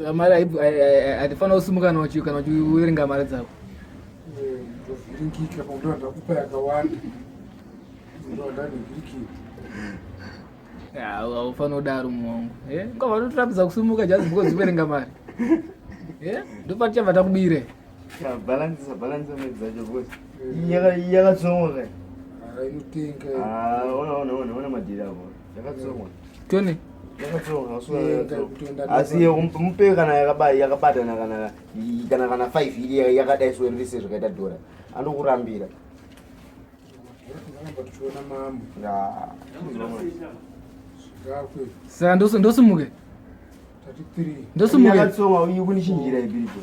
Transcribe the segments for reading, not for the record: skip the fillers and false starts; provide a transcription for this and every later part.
Saka mari hatifanira kusimuka kana uchiverenga mari dzako. Ndovhiringika pakuti ndakupa yakawanda. Ndovandanhingirikira. Haufanira kudaro mumwe wangu. Ungabva unotirambidza kusimuka just because uverenga mari. Ndopatichabva takubire. Balancisa balancisa mari dzacho because yakatsomwa kai. Inotenga. Ah, ona ona ona ona madhiri apo. Yakatsomwa. Tone. Yakatsomwa asi mupe kana yakabatana kana kana kana 5 iri yakadai so iri zvakaita dhora. Anokurambira. Saka ndosimuke. Ndosimuke. Yakatsomwa iyi kunichinjira ibiripo.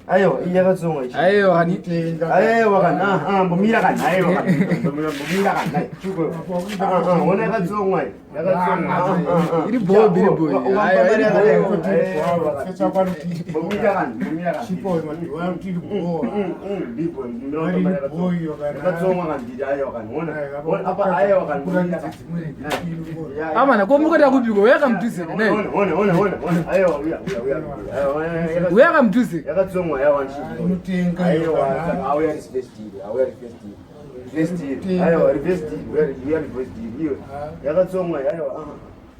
Aiwa, iyi yakatsomwa ichi. Aiwa kani. Aiwa kani. Ah, ah, mbomira kani. Aiwa kani. Mbomira kani. Chuko. Ah, ah, ona yakatsomwa iyi. Yakatsomwa. Ah, ah. Iri bho, iri bho. Aiwa, iri bho. Mbomira kani. Mbomira kani. Chipo madhiwa tiri bho. Big boy. Yakatsomwa kani. Aiwa kani. Ona. Apa aiwa kani. Amana ko mukuita kupiko uya kamudhuze ne. Ona, ona, ona, ona. Aiwa, uya, uya, uya. Uya kamudhuze. Yakatsomwa yawa Inotenga. Aiwa, auya reverse deal, auya reverse deal. Reverse deal. Aiwa, reverse deal, uya reverse deal. Iyo. Yakatsomwa aiwa.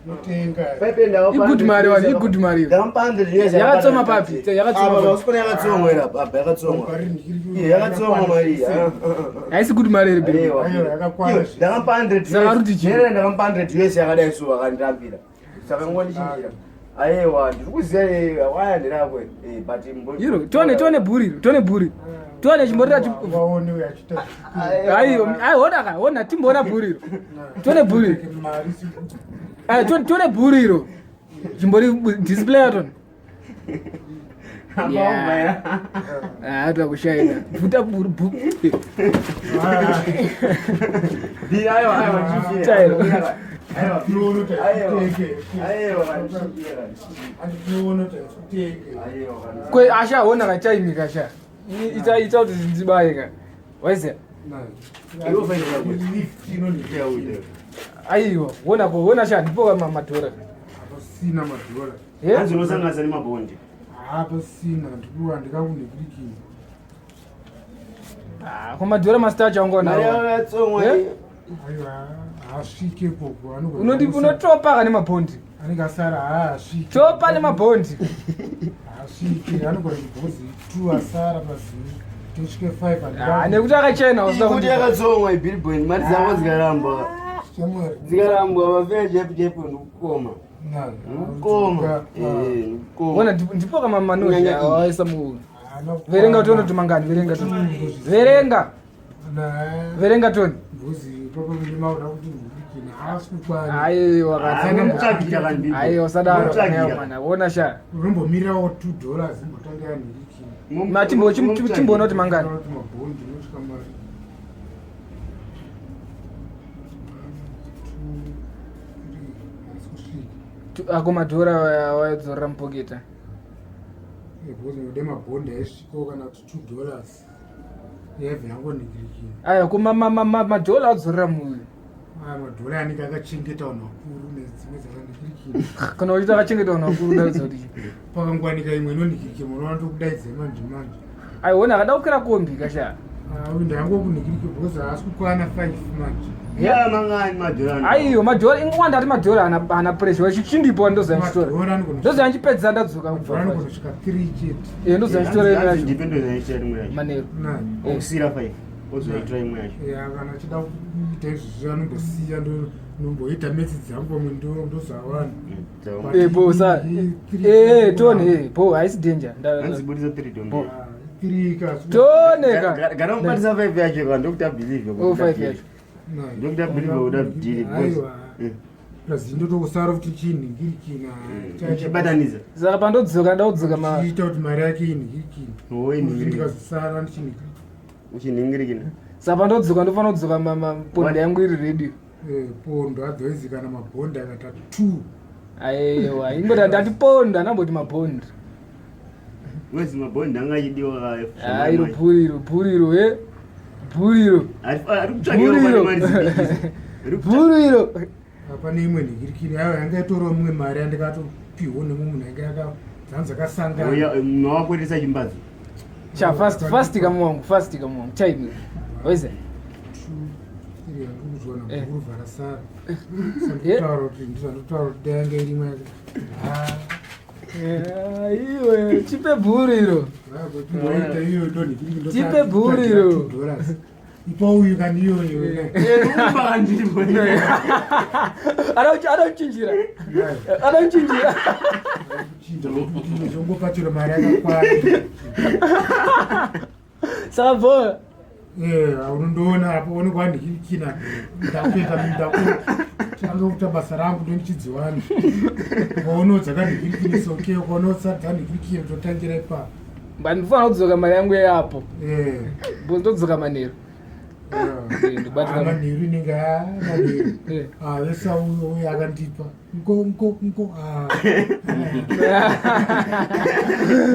Inotenga. Igood mari wani, igood mari. Yakatsoma papi? Yakatsoma. Apa usikona yakatsomwa era apa yakatsomwa. Iyo yakatsomwa mari. Haisi good mari iri biri. Aiwa. Yakakwana. Ndakampa 100 Saka ruti chii? Nere ndakampa 100 US yakadai so akandirambira. Saka ngondichinjira. Aiwa, ndiri kuziva waya nderako eh but Iro, tone tone bhuri, tone bhuri. Tone chimborira chi Waone uyo achiita. Ayo, ayo ona ka, ona timboona bhuri iro. Tone bhuri. Mari si Ayo tone tone bhuri iro. Chimbori display atone. Yeah. Ah, takushaina. Bvuta bhuri bhuri. Aiwa, aiwa, chinjira. Tairo. Aiwa. Tione Aiwa. taitenge. Aiwa, chinjira. Tione taitenge. Aiwa. Kwe asha ona kachaimika sha. Ita ita kuti nzibaye ka. Waiziya? Iwe faina yako. Lift inondiita. Aiwa, wona ko wona sha ndipo kama madhora. Hapasina madhora. Eh? Hanzi unosanganisa nemabhondi. Hapasina ndikuwa ndikakunhingirikira. Ah, ko madhora mastacha Mari ungoona. yakatsomwa. Eh? Aiwa, haasvike ikoko. Anogona Unoti kusa- unotopa kane mabhondi. anenge asara haasvike. Topa nemabhondi. Haasvike anogona kubhozi 2 asara pazini. Tosvike 5 Ah, nekuti akachena usina Kuti kuti. yakatsomwa ibillboard mari dzako dzikarambwa. Chamwari. Dzikarambwa vafira jepu jepu ndikukoma. Na. Ndikukoma. Eh, ndikukoma. Wona ndipo kama manozhi Kunyanya iyi. awaisa mu. Verenga tione kuti mangani, verenga tione. Verenga, Na. verenga tione. Bhozi papa mauda kuti ndikina haasi kukwana. Aiwa Ah, unomutsvagira kani Billboard. Aiwa usadaro. Unomutsvagira. Aiwa mwana, wona sha. Unombomirirawo 2 dollars imbotanga yanhirikina. Matimbo timboona kuti mangani. Kuti mabhondi unosvika mari. 1, 2, 3 haasi kusvika. Ako madhora waidzorera mupoketa. Because ndode mabhondi aisvikawo kana kuti 2 dollars. Yabva yangonhingirikina. Aiwa ko madhora adzorera mu Aya madhora anenge akachengeta vanhu vakuru nedzimwe dzakanhingirikina. kana uchiti akachengeta vanhu vakuru ndaudza kuti Pakangwanika imwe inonhingirikina unoona tokudaidza manje manje. aiwa ona akada kukwira kombi kasha. Ah, uyu ndangokunhingirikina because haasi kukwana 5 manje. Ya mangani madhora. Aiwa madhora ingowanda ati madhora haana pressure wachichindipo ndoziva ndichitora. Madhora anogona Ndoziva ndichipedza ndadzoka madhora kubva. anogona kusvika 3 chete. Eh ndoziva ndichitora imwe yacho. Ndipe ndoziva imwe yacho. Manero. Nani? Okusira 5. Ozoitora imwe yacho. Ya, kana achida kuita izvozvo anombosiya ndomboita metsi dzangu pamwe ndozawana. Eh bo sa. Eh tone eh bo haisi danger. Hanzi budisa 3 dombi. Tone ka. Gara mubatisa 5 yacho ka ndokuti abelieve. Oh 5 yacho. Ndokuti abelieve kuda deal because. Plus ndotokusara kuti chinhingirikina. Uchibatanidza. Saka pandodzoka ndadzoka ma Chiita kuti mari yake inhingirikina. Oh inhingirikina. Ndikazosara ndichinhingirikina. Uchinhingirikina. Saka pandodzoka ndofanira kudzoka pondo yangu iri ready. Pondo otherwise kana mabhondi akata 2. Aiwa ingoti ndati pondo andamboti mabhondi. Wezi mabhondi anga achidiwa Ah iro bhuri iro bhuri iro eh. Bhuri iro. Ari kutsvagira Bhuri iro. mari dzidiki. Bhuri iro. Pane imwe nhingirikini yayo yanga itoriwo mimwe mari yandikatopiwo nemumwe munhu yanga yaka Dzanzi dzakasangana. Mawakweresa chimbadzo. Cha fast fast kamu wangu, fast kamu wangu. Time. Waize. Iri ndikuzviona bhuru varasara. Eh. Sandikutaura kuti ndizvandikutaura kuti dai yange iri imwe yake. Ah, Eh, iwe chipe bhuru iro. vakuti iyo ndonhikiriki Tipe bhuru iro. $2. Ipa uyu kani iyoyo. Ada kuchinjira. Ada kuchinjira. Chinja zvongopachero mari yakakwana. Saka bho. Eh, unondoona apo onekwa handikirikina ndakuita ndakutanga kuita basa rangu ndondichidziwana ukaonawo dzakandikirikini soke ukaonawo dzandikirikini totangira ipapo. Ndinofanira kudzoka mari yangu yapo. Eh, Bho ndodzoka manheru. Yeah. Eh, ndobatika. Ah, manheru inenge manheru. Eh. Ah, vese uyo akandipa nko nko nko, ah.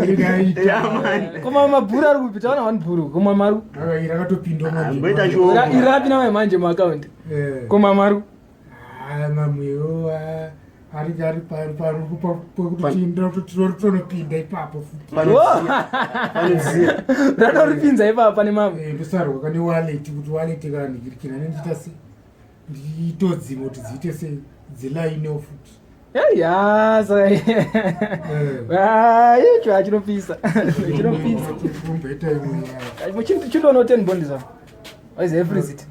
Inenge aita. Koma mabhuru ari kupi? Taona one bhuru. Koma maru. Rakatopindwa manje. Mboita chioko. Irapi namai manje muakaunti. Eh. Koma maru. Ah, mamwewo ah, ari pari pokuti tonopinda ipapo futi. Panoziya. Ratoripinza ipapa pane mamwe. Eh, ndosarwa kane wallet kuti wallet kanhikirikina nendiita se nditodzima kuti dziite se dzilainewo futi. Ya, saka icho achinopisa. Chinopisa. Kumboita imwe. Chindoona 10 bond zavo. Waize everyzit.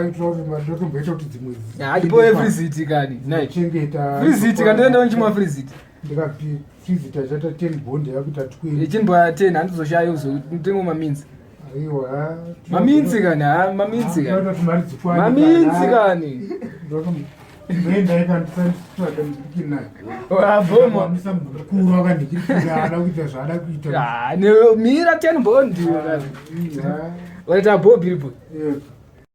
Ndotomboita kuti dzimwe Ndipo everyzit kani. Nai. Chengeta. Freezit kandienda nchimwa freezit. Ndikapi freezit achaita 10 bond yakuita 20. Chimbwa 10 handizoshaya uzotenga maminzi. Aiwa. Maminzi kani, ha maminzi kani. Kuti mari dzikwane. Maminzi kani. Ndoendai kandisandikinayo. Wabhomo. Misa munhu mukuru akandikirikira ada kuita zvaada kuita. Ah, ne mira 10 bond. Aiwa. Waita bho biripo. Eh.